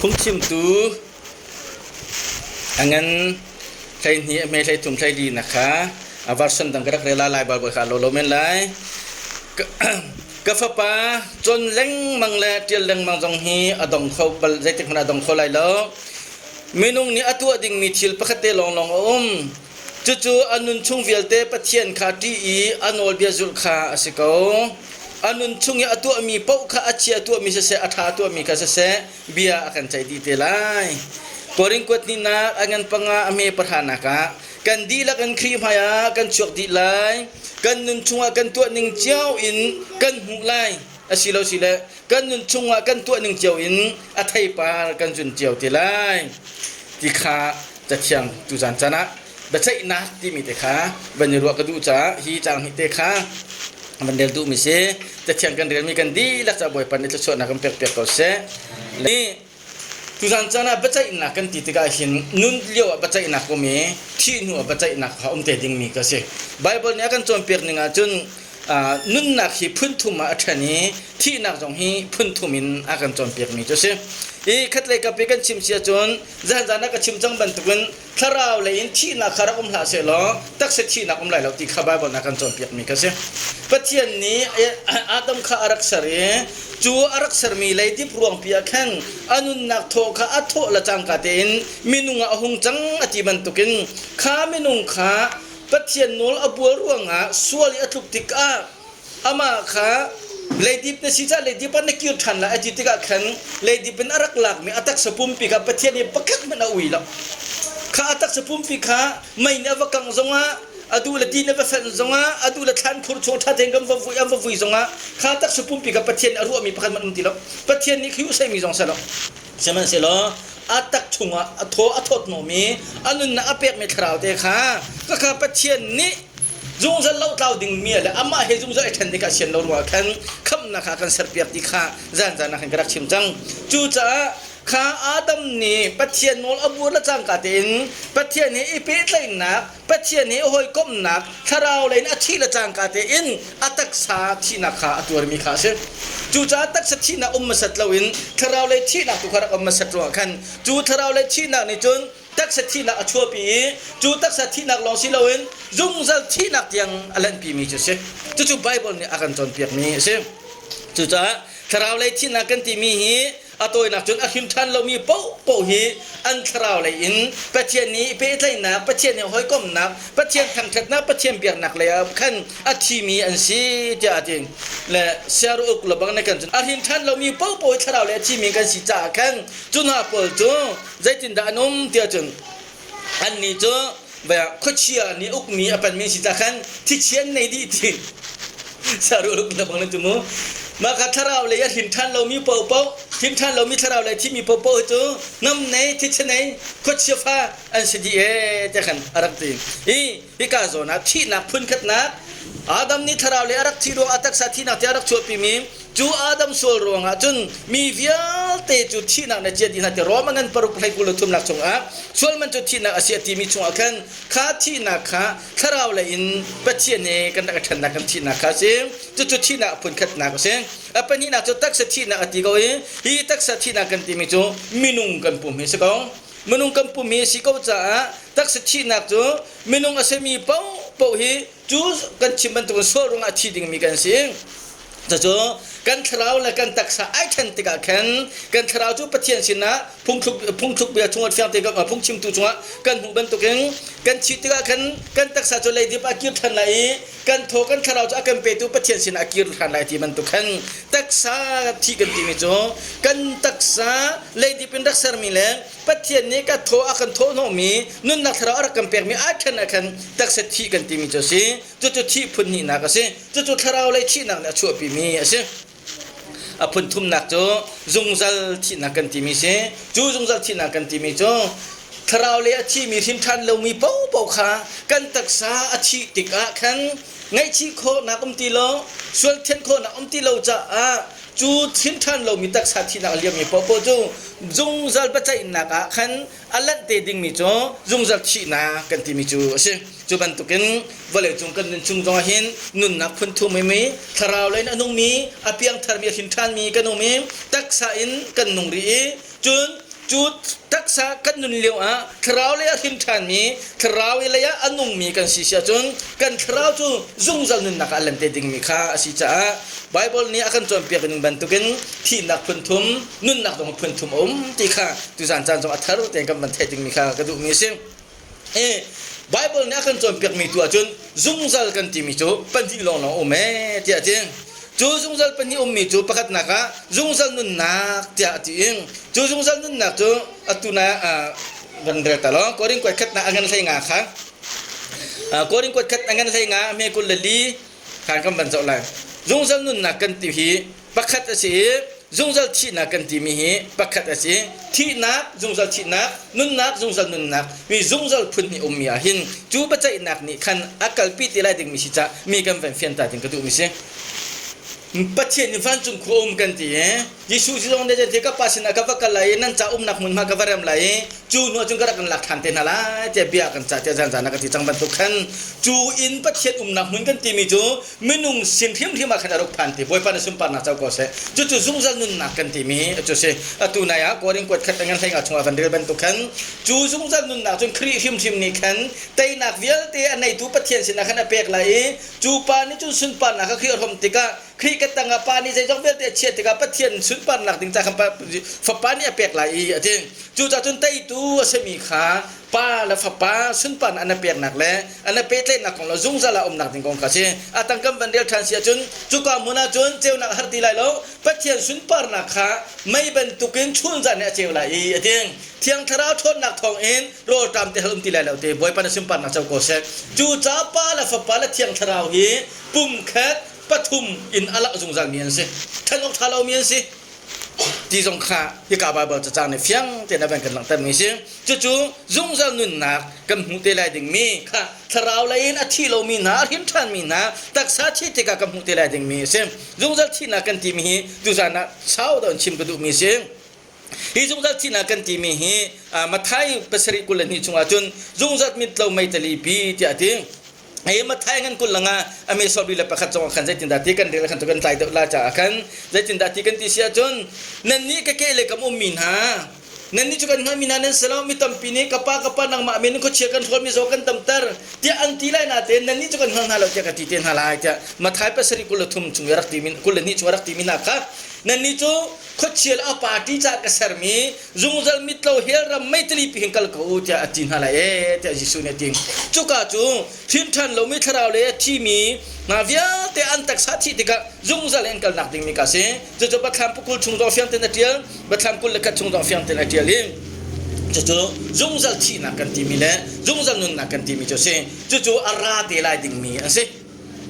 Phungchimtu a ngan 12 a hme 13 14 na kha a version dang ka rak rel lai Bible kha a lo lo men lai. Ka fapa cawn lengmang le ṭial lengmang zong hi a dong kho bal zeitik hmanh ah a dong kho lai lo. Minung nih a tuah dingmi thil pakhat te lawnglawng a um. Cucu a nun chung vialte Pathian kha ṭih i a nawlbia zulh kha a si ko. A nun chung i a tuahmi paoh kha a chia tuahmi siseh, a ṭha tuahmi kha siseh, bia a kan ceih dih te lai. Korin kuat hnihnak a ngan panga a hme pahranak ah kan dihlak in Khrih hmaiah kan chuak dih lai. Kan nun chungah kan tuah ning cio in kan hmuh lai. Asilo sile kan nun chungah kan tuah ning cio in a theipar kan zun cio te lai. Ti kha Cathiang tuzan caan ah biaceihnak timi te kha van i ruah ka duh caah hi caang hnih te kha van rel duhmi si. Cathiang kan relmi kan dihlak caah Bawipa nih thluachuahnak kan pekpiak ko seh. Tuzan caan ah biaceihnak kan ti tikah hin nun lio ah biaceihnak um i thih hnu ah biaceihnak kha um te dingmi ka si. Bible nih a kan cawnpiak ning ahcun nunnak hi phun thum ah a ṭhen i thihnak zong hi phun thum in a kan cawnpiakmi cu a si. I khatlei kap i kan chim si ahcun zan ah ka chim cang bantukin thlarau lei in thihnak kha rak um hlah sehlaw taksa thihnak um lai lo ti kha Baibal nih a kan cawnpiakmi kha a si. Pathian nih Adam kha a rak ser i cu a rak sermi leidip ruangpi ah khan a nunnak thaw kha a thawh le cangka tein minung ah a hung cang a ti bantukin kha minung kha Pathian nawl a bual ruangah sual i a tluk tikah amah kha leidip na si caah leidip ah na kir ṭhan lai a ti tikah khan leidip in a rak lakmi a taksa pumpi kha Pathian nih pakhat hmanh a ui lo. Kha a taksa pumpi kha mei nih a va kangh zongah a duh le ti nih a va fenh zongah a duh le thlan khur chung ṭha tein kan va vui an va vui zongah kha taksa pumpi kha Pathian nih a ruahmi pakhat hmanh um ti lo. Pathian nih khi u mi zong si lo. Sihmanhsehlaw a tak chungah a thaw a thawthnawmi a nunnak a pekmi thlarau te kha khakha Pathian nih zungzal lotlau dingmi le amah he zungzal i ṭhen ding kha a sian lo ruangah khan khamhnak kha a kan serpiak ti kha zanzan ah khan ka rak chim cang. Cucaah kha Adam nih Pathian nawl a buar le cangka tein Pathian he i pehtlaihnak Pathian he hawikomhnak thlarau lei in a thih le cangka tein a taksa thihnak kha a tuarmi kha a si. Cucaah taksa thihnak um hmasat loin thlarau lei thihnak tu kha rak um hmasat ruangah khan cu thlarau lei thihnak nih cun taksa thihnak a chuahpi i cu taksa thihnak lawng si loin zungzal thihnak tiang a lanhpimi cu a si. Cucu Baibal nih a kan cawnpiakmi a si. Cucaah thlarau lei thihnak kan timi hi A tawinak cun a hrim ṭhan lomi paohpaoh hi an thlarau lei in Pathian nih pehtlaihnak, Pathian nih hawikomhnak, Pathian thangṭhatnak, Pathian biaknak lei ah khan a thimi an si tiah a ti. Le siaruk le bang ne kan cun a hrim ṭhan lomi paohpaoh hi thlarau lei a thimi kan si caah khan cu hna pawl cu zeitindah an um tiah cun annih cu khuachia nih ukmi a panmi si ta khan thichia an nei dih ti saruluk na bang na tu mu mah kha thlarau lei a hlim ṭhan lomi paohpaoh hlim ṭhan lomi thlarau lei thimi paohpaoh cu ngam nei thichia nei khuachia fa an si dih ee te khan a rak ti i hika zawn ah thihnak phunkhatnak Adam nih thlarau lei a rak thih ruang a taksa thihnak te a rak chuahpimi Cu Adam sual ruangah cun mi vialte cu thihnak na cia dih hna ti Roma ngan paruk hlei 23 nak chungah sual man cu thihnak a si a timi chungah khan kha thihnak kha thlarau lei in Pathian he kan rak i ṭhennak kan thihnak kha a si. Cucu thihnak a phunkhatnak a si. A pahnihnak cu taksa thihnak a ti ko i hi taksa thihnak kan timi cu minung kan pum hi a si ko. Minung kan pum hi a si ko caah taksa thihnak cu minung a simi paohpaoh hi cu kan chim bantukin sual ruangah a thi dingmi kan si. Cucu kan thlarau le kan taksa ai ṭhen tikah khan kan thlarau cu Pathian sinah phungthluk phungthluk bia chungah fiang te phungchimtu chungah kan hmuh bantukin kan thih tikah khan kan taksa cu leidip ah kir ṭhan lai i kan thaw kan thlarau cu a kan petu Pathian sinah a kir ṭhan lai ti bantuk khan taksa thih kan timi cu kan taksa leidip in rak sermi le Pathian nih ka thaw a kan thawh hnawhmi nunnak thlarau a rak kan pekmi ai ṭhen ah khan taksa thih kan timi cu a si. Cucu thih phun hnihnak a si. Cucu thlarau lei thihnak nih a chuahpimi a si. A phun thumnak cu zungzal thihnak kan timi si. Cu zungzal thihnak kan timi cu thlarau lei a thimi hrim ṭhan lomi paohpaoh kha kan taksa a thih tikah khan ngaihchih khawhnak um ti lo, sual thianh khawhnak um ti lo caah cu hrim ṭhan lomi taksa thihnak a liammi paohpaoh cu zungzal biaceihnak ah khan a lanh te dingmi cu zungzal thihnak kan timi cu a si. Cu bantukin vawleicung kan nun chung zongah hin nunnak phun thum mi thlarau lei in a nungmi, a piangtharmi, a hrin ṭhanmi kan um i taksa in kan nung rih i cun. Cu taksa kan nun lio ah thlarau lei a hrin ṭhanmi, thlarau lei ah a nungmi kan si si ahcun kan thlarau cu zungzal nunnak ah a lente dingmi kha a si caah Baibal nih a kan cawnpiak ning bantukin thihnak phun thum, nunnak zong phun thum a um ti kha tuzan caan zong a thar tein kan van theih dingmi kha ka duhmi a si. Baibal nih a kan cawnpiakmi tu ahcun zungzal kan timi cu pahnih lawnglawng a um ee tiah a ti. Cu zungzal pahnih ummi cu pakhatnak ah zungzal nunnak tiah a ti i cu zungzal nunnak cu atu na van rel ta law Korin kuat khatnak a ngan hlei nga kha Korin kuat khat a ngan hlei nga hme 24 khan kan van zoh lai. Zungzal nunnak kan ti hi pakhat a si i zungzal thihnak kan timi hi pakhat a si. Thihnak, zungzal thihnak, nunnak, zungzal nunnak, mi zungzal phun hnih ummi ah hin cu biaceihnak nih khan a kalpi ti lai dingmi si cah mi kan van fianter ding ka duhmi si. Pathian nih vancung khua um kan ti i Jesuh zong nih ti ka pa sinah ka va kal lai i nan ca umnak hmunhma ka va rem lai i cu hnu ah cun ka rak in lak ṭhan te hna lai tiah bia kan cah tiah zanzan ah ka ti cang bantuk khan cu inn Pathian umnak hmun kan timi cu minung sin hrimhrim ah khan a ruk phan ti Bawipa na sunparnak co ko seh. Cucu zungzal nunnak kan timi cu si. Atu nai ah Korin kuat khat ngan hleinga chungah van rel bantuk khan cu zungzal nunnak cun Khrih hrimhrim nih khan teinak vialte a neitu Pathian sinah khan a pek lai i cu pa nih cun sunparnak kha Khrih a hrawm tikah Khrih ka tangah pa nih zeizong vialte a chiah tikah Pathian sunparnak ding ca khan fapa nih a pek lai i a ti. Cucaah cun teitu a simi kha pa le fapa sunparnak an peknak le an pehtlaihnak kong le zungzal ah umnak ding kong kha si. A tang kan van rel ṭhan si ahcun cuka hmun ah cun ceunak a har ti lai lo. Pathian sunparnak kha mei bantukin chunzan nih a ceu lai i a ti. Thiang Thlarau ṭhawnnak thawngin rawlṭam te hal um ti lai lo te Bawipa na sunparnak co ko seh. Cucaah Pa le Fapa le Thiang Thlarau hi pumkhat pathum in a lak zungzalmi an si. Ṭhen awk ṭha lomi an si. Ti zong kha hika Baibal cacang nih fiang tein a van kan langhtermi a si. Cucu zungzal nunnak kan hmuh te lai dingmi kha thlarau lei in a thi lomi hna, a hrin ṭhanmi hna taksa thi tikah kan hmuh te lai dingmi a si. Zungzal thihnak kan timi hi tuzan ah sau deuh in chim ka duhmi a si. Hi zungzal thihnak kan timi hi Matthai pasarih 22 chungah cun zungzal mitlo meitali pi tiah a ti. Hei Matthai ngan kul langa ame sawbi le pakhat zong khan zeitindah ti kan rel khan tu kan tlai deuh la caah khan zeitindah ti kan ti si ahcun nannih ka ke le kam ummi hna nannih cu kan hngalmi hna nan si lo mi tampi nih ka pa ka pa nangmah min khuachia kan hrawl mi zaw kan tamter tiah an ti lai natein nannih cu kan hngal hna lo tiah ka ti te hna lai tiah Matthai pasarih 23 chung i rak timi 22 chung rak timi hna kha nannih cu khuachia le a party caah ka sermi zungzal mitlo hell ram meitali pi hin kal ko u tiah a ti hna lai ee tiah Jesuh nih a ti. Cuka cu hrin ṭhan lomi thlarau le a thimi hna vialte an taksa thih tikah zungzal in kalnak dingmi ka si. Cucu Biathlam pukul chung zong fiang tein a ṭial, Biathlam 21 chung zong fiang tein a ṭial i cucu zungzal thihnak kan timi le zungzal nunnak kan timi cu a si. Cucu a ra te lai dingmi a si.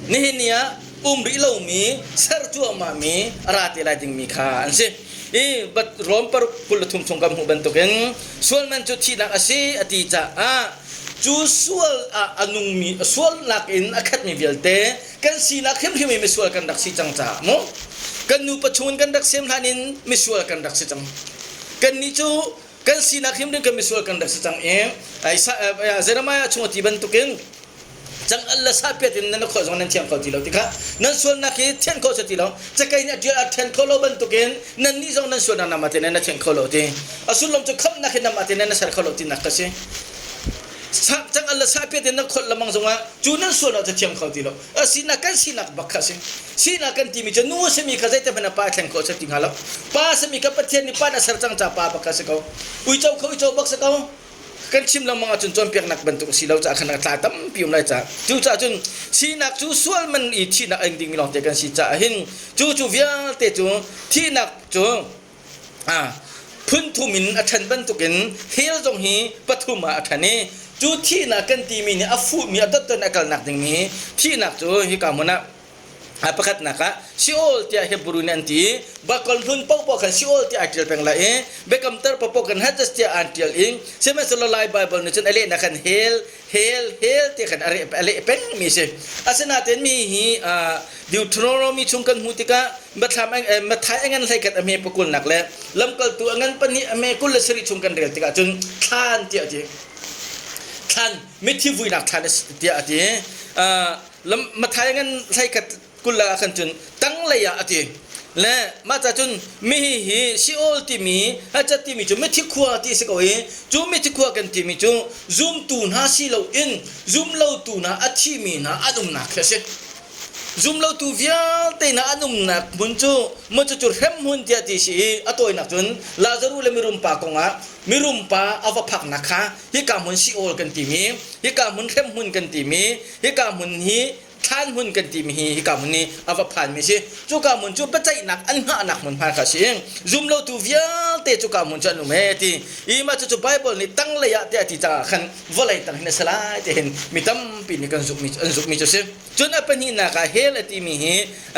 Nihin ni ah um rih lomi, ser cuahmahmi a ra te lai dingmi kha an si. I Rom paruk 23 chung kan hmuh bantukin sual man cu thihnak a si a ti caah cu sual ah a nungmi sualnak in a khatmi vialte kan sinak hrimhrim i misual kan rak si cang caah mu kan nupa chungin kan rak sem hlan in misual kan rak si cang. Kannih cu kan sinak hrimhrim kan misual kan rak si cang i Jeremiah chung a ti bantukin cang al le sahpiat in nan khawh zong nan thiang kho ti lo tikah nan sualnak hi thian kho ti lo cakei nih a ṭial a ṭhen kho lo bantukin nan nih zong nan sualnak nama te nan thian kho lo ti a sullam cu khamhnak hi nama te nan ser kho lo tinak ka si cang al le sahpiat in nan kholh lamang zongah cu nan sualnak cu thiam kho ti lo a sinak kan sinak bak kha si sinak kan timi cu nu a simi kha zeite hmanh pa thleng kho si ti hnga lo pa simi kha Pathian nih pa na ser cang ca pa bak kha si ko uico kho uico bak si ko kan chim lengmang ahcun cawnpiaknak bantuk a si lo caah khan a tla tampi um lai caah cucaah cun thihnak cu sual man i thihnak a ing dingmi lawngte kan si caah hin cu cu vialte cu thihnak cu phun thum in a ṭhen bantukin hell zong hi pathum ah a ṭhen i cu thihnak kan timi nih a fuhmi a dotdot a kalnak dingmi thihnak cu hika hmun ah A pakhatnak ah Sheol tiah Hebrew nih an ti i Bakol hlun paohpaoh khan Sheol tiah ai ṭial peng lai i Biakamter paohpaoh khan Hades tiah an ṭial i sihmanhsehlaw Lai Baibal nih cun a lehnak khan Hell, Hell, Hell tiah khan a leh pengmi a si. Asinain mi hi Deuteronomy chung kan hmuh tikah Matthai a ngan hleikhat a hme pakulnak le Lamkaltu a ngan pahnih a hme 27 chung kan rel tikah cun thlan tiah a ti. Thlan, mithi vuinak thlan a si tiah a ti. Matthai ngan hleikhat 20 ah khan cun tanglei ah a ti. Le mah ca cun mihi hi Sheol timi hacat timi cu mithi khua ti si ko i cu mithi khua kan timi cu zumtu hna si loin zumlotu hna a thimi hna an umnak khi a si. Zumlotu vialte hna an umnak hmun cu maw cucu hrem hmun tiah ti si i a tawinak cun Lazaruh le mirum pa kongah mirum pa a va phaknak kha hika hmun Sheol kan timi hika hmun hrem hmun kan timi hika hmun hi thlan hmun kan timi hi hika hmun hi a va phanmi si. Cuka hmun cu biaceihnak an hngahnak hmun hna kha a si. Zumlotu vialte cuka hmun cu an um he ti. I mah cucu Bible nih tanglei ah tiah a ti caah khan vawlei tang hin a si lai ti hin mi tampi nih kan zumhmi an zumhmi cu a si. Cun a pahnihnak ah hell a timi hi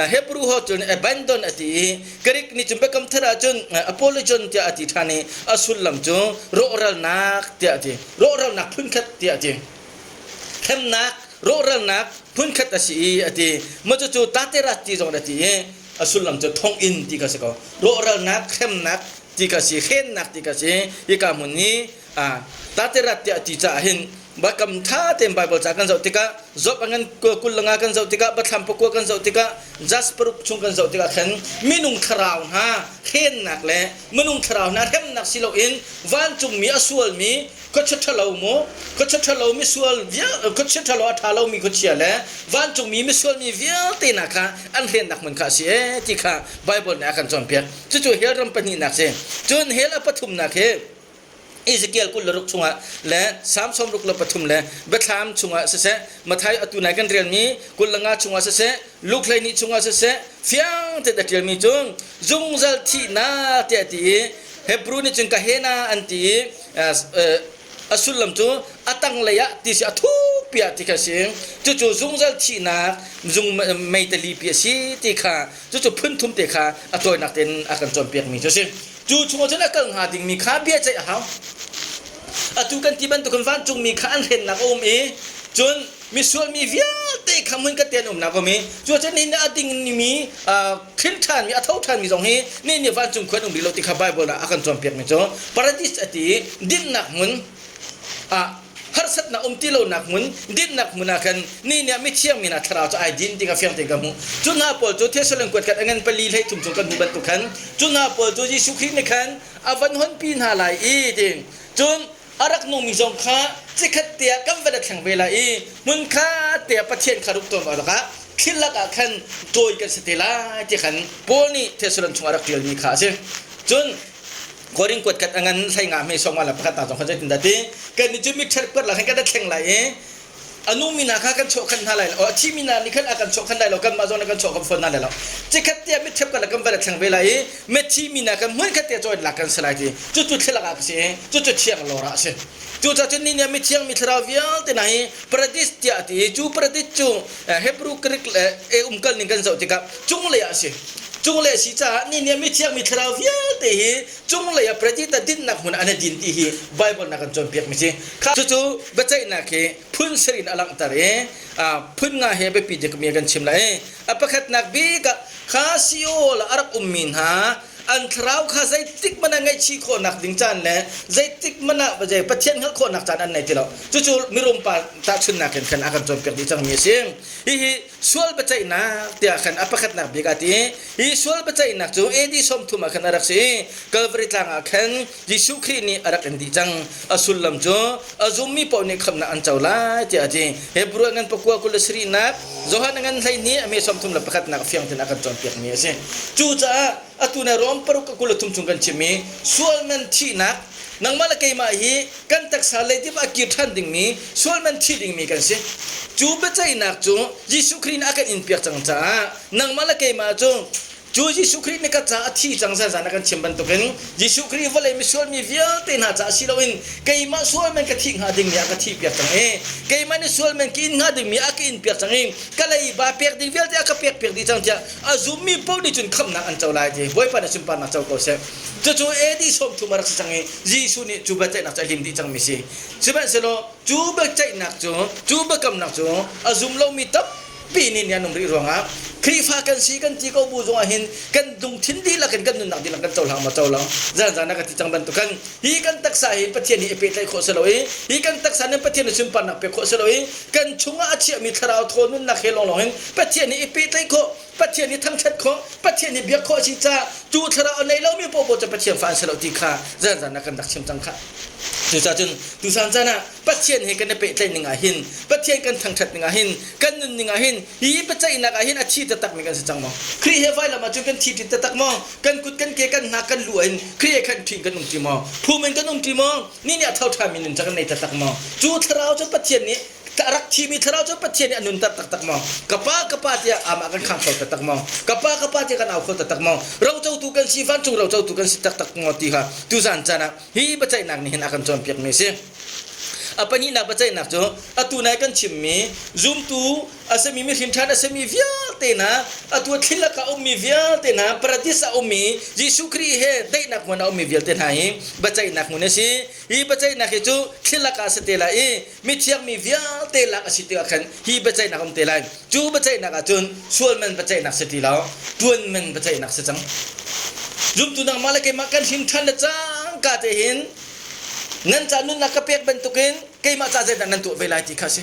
Hebrew ho cun abandon a ti i Greek nih cun Biakam Thar ah cun apologon tiah a ti ṭhan i a sullam cu rawhralnak tiah a ti. Rawhralnak phunkhat tiah a ti. Hremnak, rawhralnak phunkhat a si i a ti. Mah cucu taterat ti zong a ti i a sullam cu thonginn ti kha si ko. Rawhralnak, hremnak ti kha si, hrennak ti kha si. Hika hmun hi taterat tiah a ti caah hin bakam ṭha tein Bible ca kan zoh tikah Job a ngan 25 kan zoh tikah Biathlam pakua kan zoh tikah Jas paruk chung kan zoh tikah khan minung thlarau hna hrennak le minung thlarau hna hremnak si loin vancungmi a sualmi khuachia ṭhalo maw khuachia ṭhalo misual vial khuachia ṭhalo a ṭha lomi khuachia le vancungmi misual mi vialte hna kha an hrennak hmun kha a si ee ti kha Bible nih a kan cawnpiak. Cucu hell ram pahnihnak si. Cun hell a pathumnak hi Ezekiel 26 chungah le Salm 63 le Biathlam chungah siseh Matthai atu nai kan relmi 25 chungah siseh Luke 12 chungah siseh fiang tein a ṭialmi cu zungzal thihnak tiah a ti i Hebrew nih cun Kahena an ti i a sullam cu a tanglei ah ti si a thukpi ah ti kha si. Cucu zungzal thihnak zung meitali pi a si ti kha cucu phun thum te kha a tawinak tein a kan cawnpiakmi cu a si. Cu chungah cun a kal hnga dingmi kha bia ceih a hau. Atu kan ti bantukin vancungmi kha an hrennak a um i cun misual mi vialte kha hmun ka te an umnak um i cuacun nihin a dingmi hrin ṭhanmi a tho ṭhanmi zong hi nihin ni vancung khua an um rih lo ti kha Bible ah a kan cawnpiakmi cu paradis a ti i dinnak hmun ah harsatnak um ti lonak hmun dinnak hmun ah khan ni nih mithiang mi hna thlarau cu ai din ti kha fiang tein ka hmuh. Cu hna pawl cu Thessalon kuat khat a ngan pali hlei thum chung kan hmuh bantuk khan cu hna pawl cu Jesuh Khrih nih khan a van honpi hna lai i ti cun a rak nungmi zong kha cikhat te ah kan van a thleng ve lai i hmun kha te ah Pathian kha ruk tawn awkah thil lakah khan tawi kan si te lai ti khan Paul nih Thessalon chungah rak ṭialmi kha a si. Cun Korin kuat khat a ngan hlei nga hme sawm la pakhat ta zong kha zeitindah ti kan nih cu mitṭhet kuat la khan kan thleng lai i a nungmi hna kha kan chawhkhan hna lai lo a thimi hna nih khan a kan chawhkhan lai lo kanmah zong nih kan chawhkhan fawn hna lai lo cikhat tiah mitthep kan kan van thleng ve lai i mithi mi hna kan hmun khat te cawn lak kan si lai ti cucu thilak ah ka si i cucu thiang lawr ah a si. Cucaah cun ni nih mithiang mi thlarau vialte hna hi paradis tiah a ti i cu paradis cu Hebrew Greek le e umkal ning kan zoh tikah cunglei ah a si. Cunglei a si caah ni nih mithiang mi thlarau vialte hi cunglei ah paradis ah dinnak hmun ah an i din ti hi Bible na kan cawnpiak mi si. Cucu biaceihnak hi phun sarih in a langhter i phun nga he biapi bikmi kan chim lai. A pakhatnak bik ah kha Sheol ah a rak ummi hna an thlarau kha zeitik hmanh ah ngaihchih khawhnak ding caan le zeitik hmanh ah Pathian hngalh khawhnak caan an nei ti lo. Cucu mirum pa tahchunhnak in khan a kan cawnpiak dih cangmi a si. Hihi sual biaceihnak tiah khan a pakhatnak bik ah ti. Hi sual biaceihnak cu AD 30 ah khan a rak si i Calvary tlang ah khan Jesuh Khrih nih a rak in dih cang. A sullam cu a zummi paoh nih khamhnak an co lai tiah a ti. Hebrew ngan pakua 27nak, Johan ngan 12 a me 31nak fiang tein a kan cawnpiakmi a si. Cucaah atu na Rom paruk 23 chung kan chimmi sual man thihnak nangmah le keimah hi kan taksa leidip ah kir ṭhan dingmi sual man thi dingmi kan si. Cu biaceihnak cu Jesuh Khrih nih a kan inpiak cang caah nangmah le keimah cu Cu Jesuh Khrih nih ka caah a thi cang zan a kan chim bantukin Jesuh Khrih vawlei misual mi vialte hna caah si loin keimah sual men ka thih hnga dingmi a ka thihpiak cang i keimah nih sual men ka in hnga dingmi a ka in piak cang i ka leiba pek ding vialte a ka pek piak dih cang tiah a zummi paoh nih cun khamhnak an co lai ti Bawipa nih sunparnak co ko seh. Cucu AD 30 a rak si cang i Jesuh nih cu biaceihnak cu a lim dih cangmi si. Sihmanhsehlaw cu biaceihnak cu cu biakamnak cu a zum lomi tam tampi nih an um rih ruangah Khrihfa kan si kan ti ko bu zongah hin kan lungthin dihlak in kan nunnak dihlak kan cohlang ma cohlang zan zan ka ti cang bantuk kan hi kan taksa hi Pathian hi i pehtlaih khawh si lo i hi kan taksa nih Pathian nih sunparnak pek khawh si lo i kan chungah a chiahmi thlarau thaw nunnak he lawnglawng hin Pathian nih i pehtlaih khawh. Pathian hi thangṭhat khawh, Pathian hi biak khawh a si caah cu thlarau a nei lomi paohpaoh cu Pathian fa an si lo ti kha zanzan ah kan rak chim cang khah. Cucaah cun tusan caan ah Pathian he kan i pehtlaih ning ah hin, Pathian kan thangṭhat ning ah hin, kan nun ning ah hin, hi biaceihnak ah hin a thi taktakmi kan si cang maw? Khrih he vailam ah cun kan thi ṭi taktak maw? Kan kut kan ke kan hna kan lu ah hin Khrih he khan ṭhi kan um ṭi maw? Phum in kan um ṭi maw? Ni nih a tho ṭhanmi nun cu kan nei taktak maw? Cu thlarau cu Pathian nih a rak thimi thlarau cu Pathian nih a nunter taktak maw? Ka pa, ka pa tiah amah kan khang kho taktak maw? Ka pa, ka pa tiah kan au kho taktak maw? Rocotu kan si, vancung rocotu kan si taktak maw ti kha tuzan caan ah hi biaceihnak nih hin a kan cawnpiakmi a si. A pahnihnak biaceihnak cu atu nai kan chimmi zumtu a simi mihrim ṭhan a simi vialte hna atu thil lakah a ummi vialte hna paradis a ummi Jesuh Khrih he daihnak hmun a ummi vialte hna hi biaceihnak hmun a si. Hi biaceihnak hi cu thil lakah a si te lai i mithiang mi vialte lak a si tikah khan hi biaceihnak um te lai. Cu biaceihnak ah cun sual man biaceihnak si ti lo, ṭuan man biaceihnak si cang. Zumtu nangmah le keimah kan him ṭhan le cangka te hin nan ca nunnak ka pek bantukin keimah ca zeidah nan tuah ve lai ti kha a si.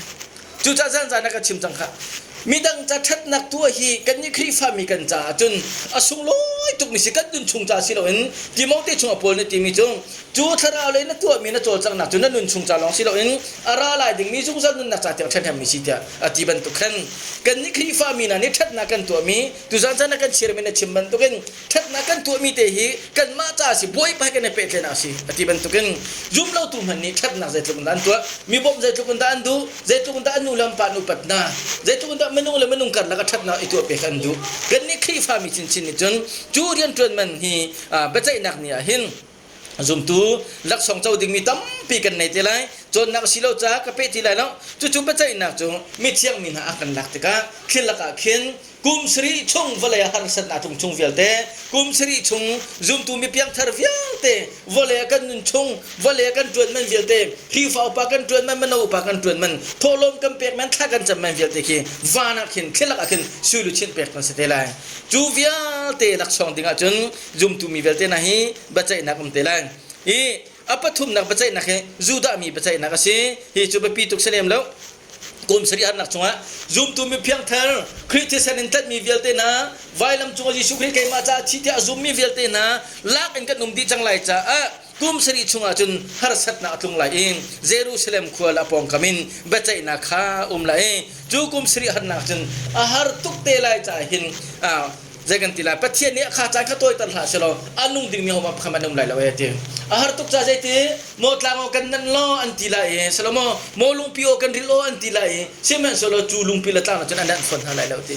Cucaah zan zan ah ka chim cang kha. Midang ca ṭhatnak tuah hi kannih Khrihfami kan caah cun a sunglawi tukmi si kan nun chung ca si loin Timote chungah Paul nih timi cu cu thlarau lei na tuahmi na cawlcanghnak cu na nun chung ca lawng si loin a ra lai dingmi zungzal nunnak ca tiang ṭhahnemmi si tiah a ti bantuk khan kannih Khrihfami hna nih ṭhatnak kan tuahmi tuzan caan ah kan chirmi na chim bantukin ṭhatnak kan tuahmi te hi kanmah ca a si bawipa he kan i pehtlaihnak a si a ti bantukin zumlotu hmanh nih ṭhatnak zeitluk in dah an tuah mi bawmh zeitluk in dah an duh zeitluk in dah an nu le an pa an upat hna zeitluk in dah minung le minung karlak ah ṭhatnak i tuah pek an duh kannih Khrihfami chinchin nih cun cu rianṭuan man hi biaceihnak ni ah hin zumtu laksawng co dingmi tampi kan nei te lai cawnnak si lo caah ka pe ti lai lo cucu biaceihnak cu mithiang mi hna a kan lak tikah thil lakah khin kum sarih chung vawlei ah harsatnak tlung chung vialte kum sarih chung zumtu mi piangthar vialte vawlei ah kan nun chung vawlei ah kan ṭuan man vialte Khrihfa upa kan ṭuan man mino upa kan ṭuan man thawhlawm kan pek man thla kan cam man vialte khi van ah khin thilak ah khin sui luchin pek kan si te lai cu vialte laksawng ding ah cun zumtu mi vialte hna hi biaceihnak um te lai i a pathumnak biaceihnak hi Judah mi biaceihnak a si hi cu biapi tuk si lem lo kum sarih harnak chungah zumtu mi phiangthar Khrih thisen in tlanhmi vialte hna vailam cungah Jesuh Khrih keimah caah thi tiah a zummi vialte hna lak in kan um dih cang lai caah kum sarih chungah cun harsatnak a tlung lai i Jerusalem khua le a pawngkam in biaceihnak kha um lai i cu kum sarih harnak cun a har tuk te lai caah hin zei kan ti lai Pathian nih a kha caan kha tawiter hlah selaw a nung dingmi ho kham an um lai lo e ti a har tuk ca zeiti maw tlang aw kan nan law an ti lai i selaw maw maw lungpi aw kan ril aw an ti lai i sihmanhsehlaw cu lungpi le tlang cun an an fawn hna lai lo ti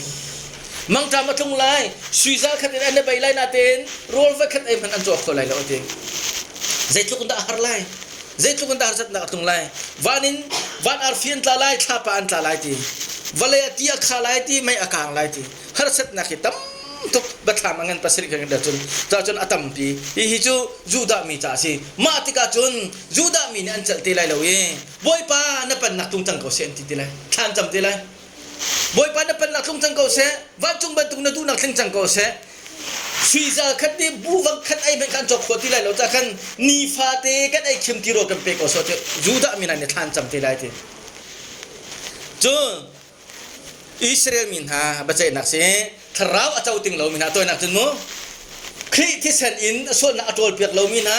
mangṭam a tlung lai suizal khat in an bei lai natein rawl va khat ei hmanh an cawk kho lai lo ti zeitluk in dah a har lai zeitluk in dah harsatnak a tlung lai van in van arfi an tla lai thlapa an tla lai ti vawlei a ti a kha lai ti mei a kang lai ti harsatnak hi tam tuk biathlam a ngan pasarih kan kan cun ca cun a tampi hi hi cu Judah mi ca a si mah tikah cun Judah mi nih an celh te lai lo i Bawipa na pannak tlung cang ko seh an ti ti lai thlan cam te lai Bawipa na pannak tlung cang ko seh vancung bantuk na duhnak tling cang ko seh sui zal khat nih bu vang khat ei hmanh khan cawk khawh ti lai lo ca khan nifate kan ei khim ti rawl kan pe ko sawh ti Judah mi hna nih thlan cam te lai ti cun Israel mi hna biaceihnak si thlarau a co ting lomi hna tawinak cun mu Khrih thisen in a sualnak a ṭawlpiak lomi hna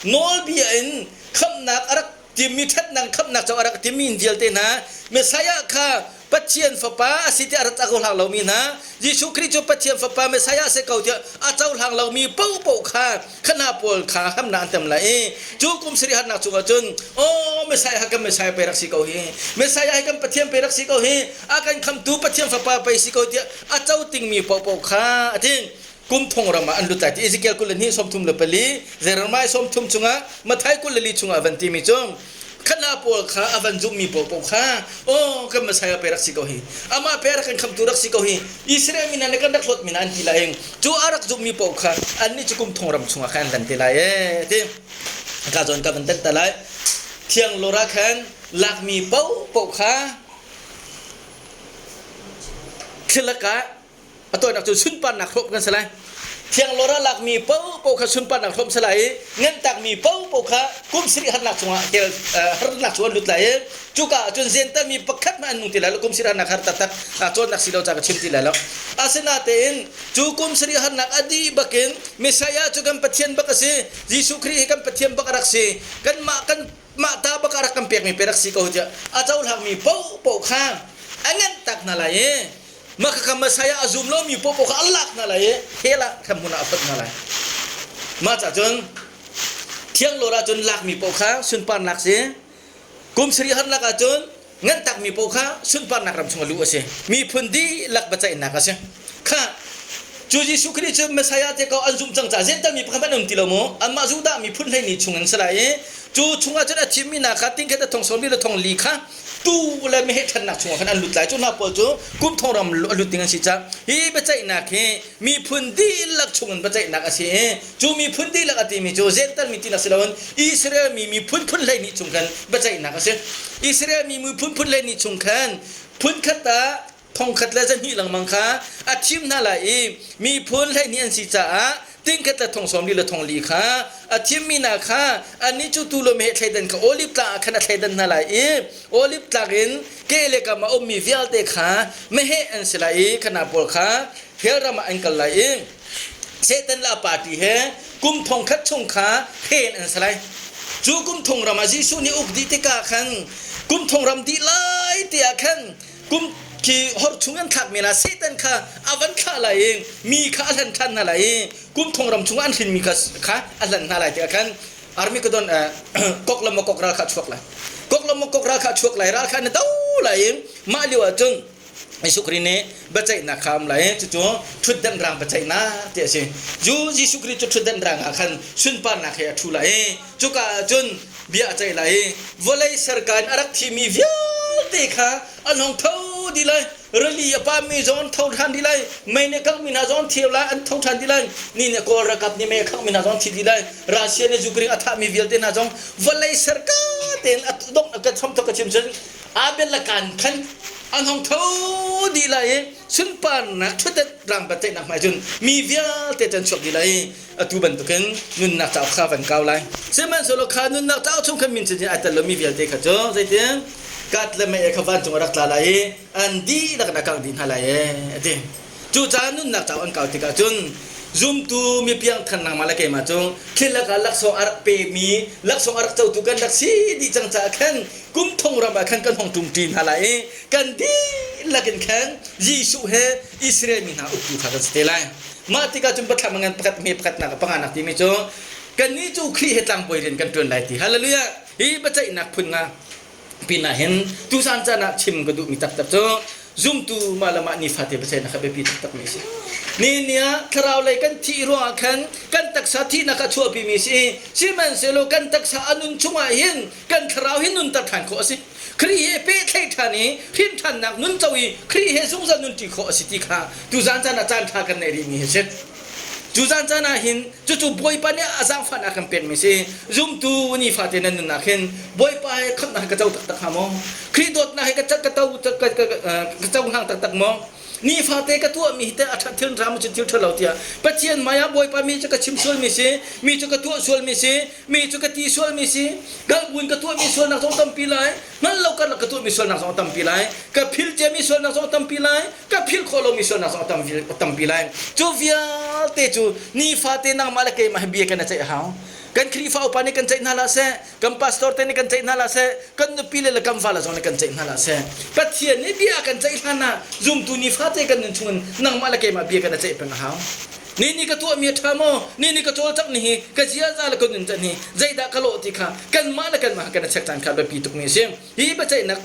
nawlbia in khamhnak a rak timmi ṭhatnak khamhnak co a rak timmi vialte hna Messiah kha Pathian fapa a si tiah a rak cohlang lomi hna Jesuh Khrih cu Pathian fapa Messiah a si ko tiah a cohlang lomi paohpaoh kha khana pawl kha hamnak an tem lai i cu kum sarih harnak chungah cun aw Messiah kan Messiah pei rak si ko hi Messiah hi kan Pathian pei rak si ko hi a kan khamtu Pathian fapa pei si ko tiah a co tingmi paohpaoh kha a ti kum thong ram ah an lut lai ti Ezekiel 22 34 Jeremiah 30 chungah Matthai 24 chungah van timi cu khana pawl kha a van zummi paohpaoh kha aw kan Messiah pe rak si ko hi amah pe rak kan khamtu rak si ko hi Israel mi hna nih kan rak hlawt mi hna an ti lai cu a rak zummi paoh kha annih cu kum thong ram chungah khan an lan te lai ee ti ka zawn ka van tenh ta lai thiang lora khan lakmi paohpaoh kha thil lakah a tawinak cu sunparnak hrawm kan si lai. Thianglawr ah lakmi paohpaoh kha sunparnak hrawm si lai i ngantakmi paohpaoh kha kum sarih harnak chungah hell harnak chung an lut lai i cuka ah cun Jentail mi pakhat hmanh an nung ti lai lo. Kum sarih harnak har taktak cawnnak si lo ca ka chim ti lai lo. Asinatein cu kum sarih harnak a dih bakin Messiah cu kan Pathian bak a si. Jesuh Khrih hi kan Pathian bak a rak si. Kanmah kan mah ta bak a rak kan pekmi pe rak si ko tiah a cohlangmi paohpaoh kha a nganhtak hna lai i mah khakha Messiah a zum lomi paohpaoh kha a lak hna lai i hell ah hremhmun ah a fonh hna lai. Mah cah cun thianglawr ah cun lakmi paoh kha sunparnak si. Kum sarih harnak ah cun nganhtakmi paoh kha sunparnak ram chung a luh a si. Miphun dihlak biaceihnak a si. Kha cu Jesuh Khrih cu Messiah te ko an zumh cang caah Jentail mi pakhat hmanh an um ti lo mu. Anmah Judah miphun hleini chung in si lai i cu chungah cun a thimmi hna kha tingkhat a thong sawm li le thong li kha tuu le meheh ṭhannak chungah khan an lut lai. Cu hna pawl cu kum thong ram a lut ding an si caah hi biaceihnak hi miphun dihlak chungin biaceihnak a si i cu miphun dihlak a timi cu Jentail mi tinak si loin Israel mi miphun phun 12 chung khan biaceihnak a si. Israel mi miphun phun 12 chung khan phun khat ah thongkhat le zahnih lengmang kha a thim hna lai i miphun 12 an si caah tingkhat le thong 40 le thong li kha a thimmi hna kha annih cu tuu le meheh thleidan kha oliv tlang ah khan a thleidan hna lai i oliv tlang in ke le kam a ummi vialte kha meheh an si lai i khana pawl kha hell ram ah an kal lai i Satan le a party he kum thong khat chung kha hren an si lai. Cu kum thong ram ah Jesuh nih uk dih tikah khan kum thong ram dih lai ti ah khan kum khi hor chung an thlakmi hna Satan kha a van thlah lai i mi kha a hlan ṭhan hna lai i kum thong ram chung an hrinmi kha kha a hlan hna lai tikah khan Armageddon kok le makok ral kha a chuak lai. Kok le makok ral kha a chuak lai ral kha na do lai i mah lio ah cun Jesuh Khrih nih biaceihnak kha a um lai i cucu ṭhutdan rang biaceihnak ti a si. Cu Jesuh Khrih cu ṭhutdan rang ah khan sunparnak he a ṭhu lai i cuka ah cun bia a ceih lai i vawlei serka in a rak thimi vialte kha an hung tho dih lai. Rili a pammi zong an tho ṭhan dih lai. Mei nih kanghmi hna zong an thi lai, an tho ṭhan dih lai. Ni nih Kawl ralkap nih mei a khanghmi hna zong an thi dih lai. Russia nih Ukraine a thahmi vialte hna zong vawlei serka tein a dongh ka chom thok ka chim cun Abel le Kain khan an hung tho dih lai i sunparnak ṭhutdat rang biaceihnak hmai cun mi vialte cu an chuak dih lai i atu bantukin nunnak cauk kha van kau lai. Sihmanhsehlaw kha nunnak cauk chung khan min cazin ai tel lomi vialte kha cu zeitin kat le mei kha vancung a rak tla lai i an dihlak in a kangh dih hna lai ee a ti. Cucaah nunnak cauk an kau tikah cun zumtu mi piangthar nangmah le keimah cu thil lakah laksawng a rak pemi laksawng a rak cotu kan rak si dih cang caah khan kum thong ram ah khan kan hong ṭumṭi hna lai i kan dihlak in khan Jesuh he Israel mi hna uktu kha kan si te lai. Mah tikah cun biathlam a ngan pakhat hme pakhatnak a panganak timi cu kannih cu Khrih he tlangbawi rian kan ṭuan lai ti. Hallelujah! Hi biaceihnak phun nga pinah hin tuzan caan ah chim ka duhmi taktak cu zumtu mah le mah nifate biaceihnak kha biapi taktakmi a si. Ni ni ah thlarau lei kan thih ruangah khan kan taksa thihnak a chuahpimi si. Sihmanhsehlaw kan taksa a nun chungah hin kan thlarau hi nunter ṭhan khawh a si. Khrih he pehthlaih ṭhan i hrin ṭhannak nun co i Khrih he zungzal nunṭi khawh a si ti kha tuzan caan ah caan ṭha kan neih rihmi hi a si. Cu zan caan ah hin cucu Bawipa nih a zaangfahnak kan pekmi si. Zumtu nifate nan nunnak hin Bawipa he khamhnak hi ka co taktak hnga maw? Khrih dawtnak hi ka ka to ka ka cohlang taktak maw? Nifate ka tuahmi hi teh a ṭhat thil ṭha maw thil ṭha lo tiah Pathian hmai ah Bawipa mi cu ka chim sualmi si, mi cu ka tuah sualmi si, mi cu ka ti sualmi si, kalbuin ka tuahmi sualnak zong tampi lai, hngalh lo karlak ka tuahmi sualnak zong a tampi lai, ka phil ciami sualnak zong a tampi lai, ka philh khawh lomi sualnak zong a tampi lai. Cu vialte cu nifate nangmah le keimah hi bia kan i ceih a hau. Kan Khrihfa upa nih kan ceih hna hlah seh, kan pastor te nih kan ceih hna hlah seh, kan nupi le kan fale zong nih kan ceih hna hlah seh. Pathian nih bia a kan ceih hlan ah zumtu nifate kan nun chungin nangmah le keimah bia kan i ceih peng a hau. Ni ni ka tuahmi a ṭha maw? Ni ni ka cawlcangh ni hi ka ziaza le ka nuncan hi zeidah ka lawh ti kha kanmah le kanmah kan i check caan kha biapi tukmi a si. Hi biaceihnak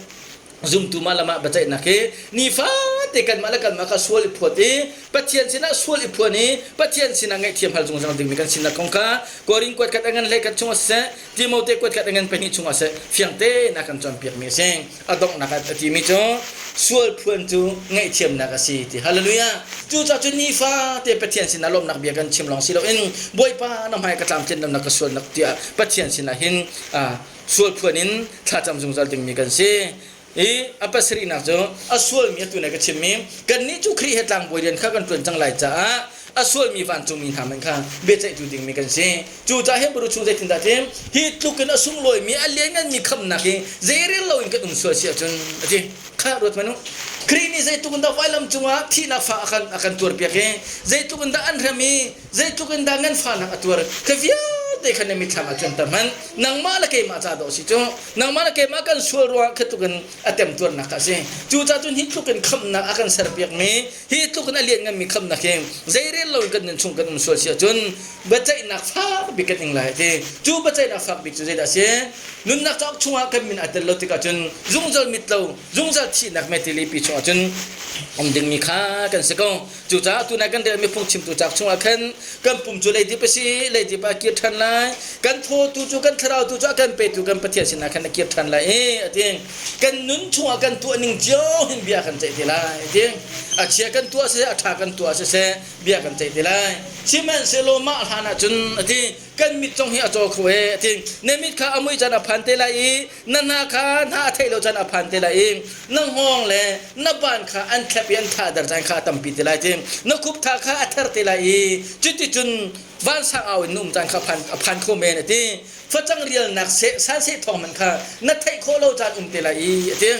zumtu mah le mah biaceihnak hi nifate kanmah le kanmah kha sual i phuat i Pathian sinah sual i phuan i Pathian sinah ngaihthiam hal zungzal dingmi kan sinak kong kha Korin kuat khat a ngan hlei khat chungah siseh Timote kuat khat a ngan pahnih chungah siseh fiang tein a kan cawnpiakmi a si. A donghnak ah a timi cu sual phuan cu ngaihthiamnak a si ti. Hallelujah. Cucaah cun nifate Pathian sinah lawmhnak bia kan chim lawng si loin Bawipa na hmai ka tlamtlin lonak ka sualnak tiah Pathian sinah hin sual phuan in thlacam zungzal dingmi kan si. I a pasarihnak cu a sualmi atu na ka chimmi kannih cu Khrih he tlangbawi rian kha kan ṭuan cang lai caah A sualmi vancungmi hna hmanh kha biaceihtu dingmi kan si. Cucaah Hebrew chung zeitindah ti hi tluk in a sunglawimi a liannganmi khamnak hi zeirel loin kan um sual si ahcun a ti. Kha ruat hmanh u. Khrih nih zeitluk in dah vailam cungah thihnak fa a kan a kan tuarpiak i zeitluk in dah an hrem i zeitluk in dah nganfahnak a tuar kha vialte kha na mitthlam ah cuanter hmanh. Nangmah le keimah ca dawh si cu. Nangmah le keimah kan sual ruangah kha tluk in a temtuarnak kha a si. Cucaah cun hi tluk in khamhnak a kan serpiakmi hi tluk in a liannganmi khamhnak hi zeirel loin kan nun chung kan um sual si ahcun biaceihnak fak bik kan ing lai a ti. Cu biaceihnak fak bik cu zeidah a si? Nunnak cauk chungah kan min aa tel lo tikah cun zungzal mit lo, zungzal thihnak metilipi chungah cun um dingmi kha kan si ko. Cucaah tunai kan relmi phungchimtu cauk chungah khan kan pum cu leidip a si, leidip ah a kir ṭhan lai. Kan thaw tu cu kan thlarau tu cu a kan petu kan Pathian sinah khan a kir ṭhan lai i a ti. Kan nun chungah kan tuah ning cio hin bia kan ceih te lai a ti. A chia kan tuah siseh, a ṭha kan tuah siseh, bia kan ceih te lai. Sihmanhsehlaw mah hlan ah cun a ti, kan mit zong hi a caw kho e a ti. Na mit kha a mui caan a phan te lai i na hna kha hna a theih lo caan a phan te lai i na hngawng le na ban kha an thlep i an thahder caan kha a tampi te lai ti. Na khuptha kha a ther te lai i cuticun vansang au in na um caan kha a phan kho men a ti. Facang rialnak seh sanseh thawng hmanh kha na theih khawh lo caan um te lai i a ti.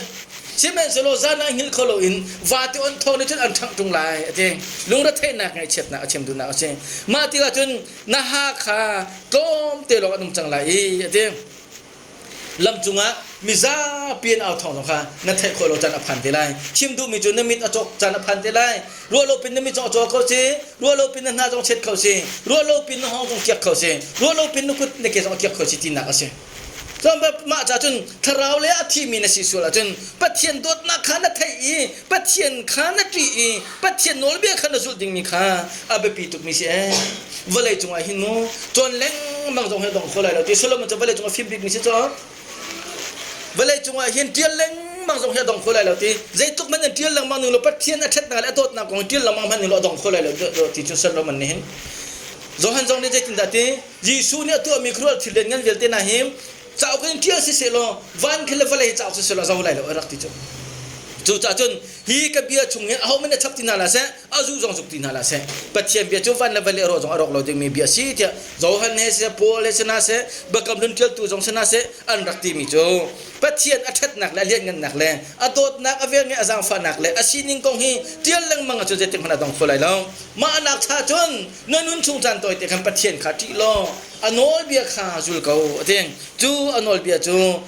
Sihmanhsehlaw zan ah hngilh kho loin vate on thawng nih cun an ṭhangh ṭung lai a ti. Lungretheihnak ngaihchiatnak a chim duhnak a si. Mah tikah cun na ha kha tlawmte lawng an um cang lai i a ti. Lam cungah mizapi an au thawng zong kha na theih khawh lo caan a phan te lai. Chim duhmi cu na mit a cawk caan a phan te lai. Ruah lo pin na mit zong a caw kho si. Ruah lo pin na hna zong chet kho si. Ruah lo pin na hawng zong kiak kho si. Ruah lo pin na kut na ke zong a kiak kho si tinak a si. Cun mah ca cun thlarau le a thimi na si sual ahcun Pathian dawtnak kha na theih i Pathian kha na ṭih i Pathian nawlbia kha na zulh dingmi kha a biapi tukmi si ee. Vawlei cungah hin mu cawn lengmang zong hi a dong kho lai lo ti Solomon cu vawlei cungah fim bikmi si cu. Vawlei cungah hin ṭial lengmang zong hi a dong kho lai lo ti zeitluk hmanh in ṭial lengmang ning law Pathian a ṭhatnak le a dawtnak kong ṭial lengmang hmanh ning law a dong kho lai lo ti cu Solomon nih hin Johan zong nih zeitindah ti Jesuh nih a tuahmi khuaruah thil lianngan vialte hna hi cauk in ṭial siseh law van khi le vawlei hi cauk siseh law zo lai lo a rak ti cu. Cucaah cun hi ka bia chung hin ahohmanh a chap ti hna hlah seh, a zu zong zuk ti hna hlah seh. Pathian bia cu van le vawlei a rawh zong a rawk lo dingmi bia si tiah Johan he siseh, Paul he si hna seh, Biakam Hlun ṭialtu zong si hna seh an rak timi cu Pathian a ṭhatnak le a lianngannak le a dawtnak a velngeih a zaangfahnak le a sining kong hi ṭial lengmang ahcun zeitik hmanh a dong kho lai lo. Mah nak cha cun na nun chung caan tawite khan Pathian kha ṭih law a nawlbia kha zul ko a ti. Cu a nawlbia cu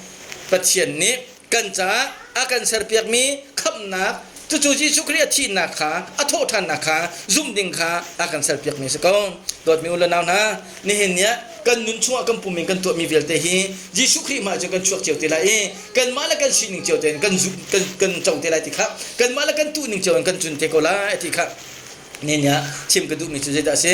Pathian nih kan caah a kan serpiakmi khamhnak cucu Jesuh Khrih a thihnak kha a thawhṭhannak kha zumh ding kha a kan serpiakmi a si ko. Dawtmi u le nau hna, nihin ni ah kan nun chungah kan pum in kan tuahmi vialte hi Jesuh Khrih hmai cu kan chuak cio te lai i kanmah le kan sining cio tein kan zumh kan kan co te lai ti kha kanmah le kan tuh ning cio in kan cun te ko lai ti kha Ni ah chim ka duhmi cu zeidah a si?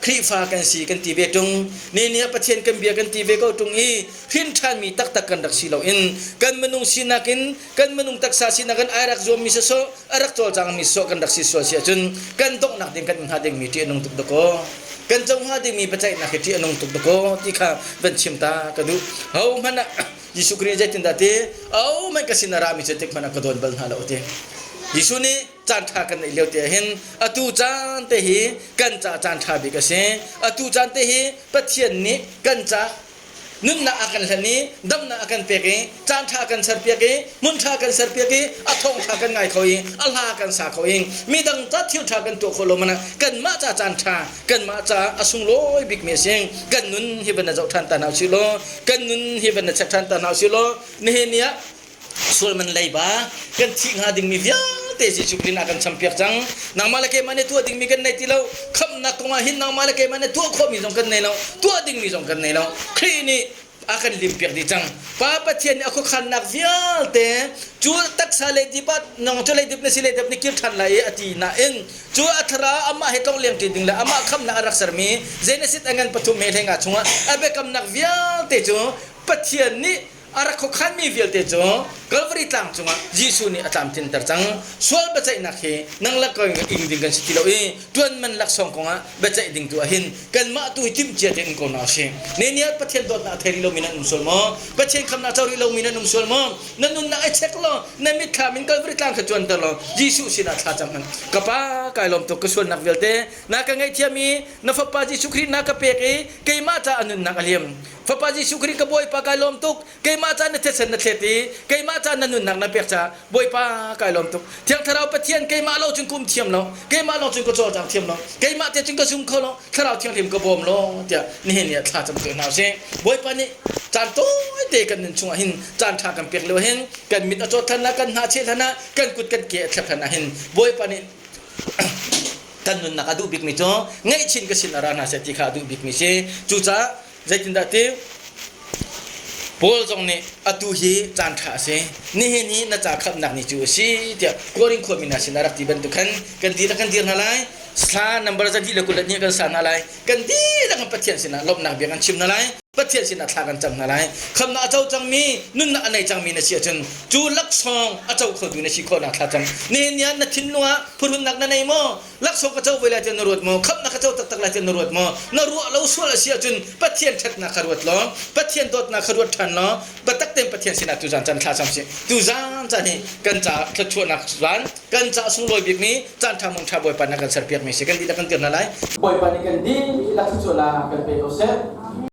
Khrihfa kan si kan ti ve ṭung. Ni ah Pathian kan bia kan ti ve ko ṭung i hrin ṭhanmi taktak kan rak si loin kan minung sinak in kan minung taksa sinak in ai rak zuammi sawsawh a rak cawlcangmi sawsawh kan rak si sual si ahcun kan donghnak ding kan in hnga dingmi ṭih a nung tuk dakaw. Kan co hnga dingmi biaceihnak hi ṭih a nung tuk dakaw ti kha van chim ta ka duh. Ho hmanh ah Jesuh Khrih zeitindah ti? Au hmanh ka sin a rami cu tik hmanh ah ka dawn bal hna lo ti. Jesuh nih caan ṭha kan neih lio te hin atu caan te hi kan ca caan ṭha bik a si. Atu caan te hi Pathian nih kan ca nunnak a kan hlen i damnak a kan pek i caan ṭha kan serpiak i hmun ṭha kan serpiak i a thawng ṭha kan ngai kho i a hla kan sa kho i midang ca thil ṭha kan tuah khawh lo mana kanmah ca caan ṭha kanmah ca a sunglawi bikmi a si. Kan nun hi van na zoh ṭhan ta hna usih law kan nun hi van na check ṭhan ta hna usih law nihin ni ah sual man leiba kan thih hnga dingmi vialte Jesuh Khrih a kan champiak cang. Nangmah le keimah nih tuah dingmi kan nei ti lo. Khamhnak kongah hin nangmah le keimah nih tuah khawhmi zong kan nei lo. Tuah dingmi zong kan nei lo. Khrih nih a kan limpiak dih cang. Pa Pathian nih a khuakhannak vialte cu taksa leidip ah nang cu leidip na si leidip na kir ṭhan lai i a ti nain cu a thlarau amah he tlongleng ṭi ding le amah khamhnak a rak sermi Genesis a ngan pathum he hlenga chungah a biakamnak vialte cu Pathian nih a rak khuakhanmi vialte cu Calvary tlang cungah Jesuh nih a tlamtlinter cang. Sual biaceihnak hi nang le ka ing ding kan si ti lo i ṭuanman laksawng kongah biaceih ding tu ah hin kanmah tu hi timhcia tein um ko hna usih. Nenial Pathian dawtnak a thei rih lomi nan um sual maw? Pathian khamnak co rih lomi nan um sual maw? Na nunnak i check law na mitthlam in Calvary tlang kha cuanter law Jesuh sinah thla cam hmanh. Ka Pa. kai lawm tuk ka sualnak vialte na ka ngaihthiam i na fapa Jesuh Khrih na ka pek i keimah ca a nunnak a liam. Fapa Jesuh Khrih ka Bawipa kai lawm tuk keimah ca na thisen na thlet i keimah ca na nunnak na pek ca Bawipa kai lawm tuk. Thiang Thlarau Pathian keimah lo cun ka um thiam lo keimah lawng cun ka cawlcang thiam lo keimah te cun ka zum kho lo Thlarau Thianghlim ka bawm law tiah nihin ni ah thla cam te hna usih. Bawipa nih caan tawite kan nun chungah hin caan ṭha kan pek lio hin kan mit a cawt hlan ah kan hna cheh hlan ah kan kut kan ke a thlep hlan ah hin Bawipa nih kan nunnak a duh bikmi cu ngaihchin ka sin ah ra hna seh ti kha a duh bikmi si. Cucaah zeitindah ti Paul zong nih atu hi caan ṭha a si. Nihin hi na ca khamhnak ni cu a si tiah Korin khuami hna sinah rak ti bantuk khan kan dir kan dir hna lai. Thla nambar 222 kan sa hna lai. Kan dihlak in Pathian sinah lawmhnak bia kan chim hna lai. Pathian sinah thla kan cam hna lai. Khamhnak a co cangmi, nunnak a nei cangmi na si ahcun cu laksawng a co khotu na si khawhnak thla cam. Nihin ni ah na thinlung ah phuhrunnak na nei maw? Laksawng ka co ve lai tiah na ruat maw? Khamhnak ka co taktak lai tiah na ruat maw? Na ruah lo sual a si ahcun Pathian ṭhatnak kha ruat law, Pathian dawtnak kha ruat ṭhan law, biatak tein Pathian sinah tuzaan caan thla cam sih. Tuzaan caan hi kan caah thluachuahnak zaan, kan caah sunglawi bikmi caan ṭha mun ṭha Bawipa nih a kan serpiakmi si. Kan dihlak kan tir hna lai. Bawipa nih kan dihlak thluachuahnak kan pe ko seh.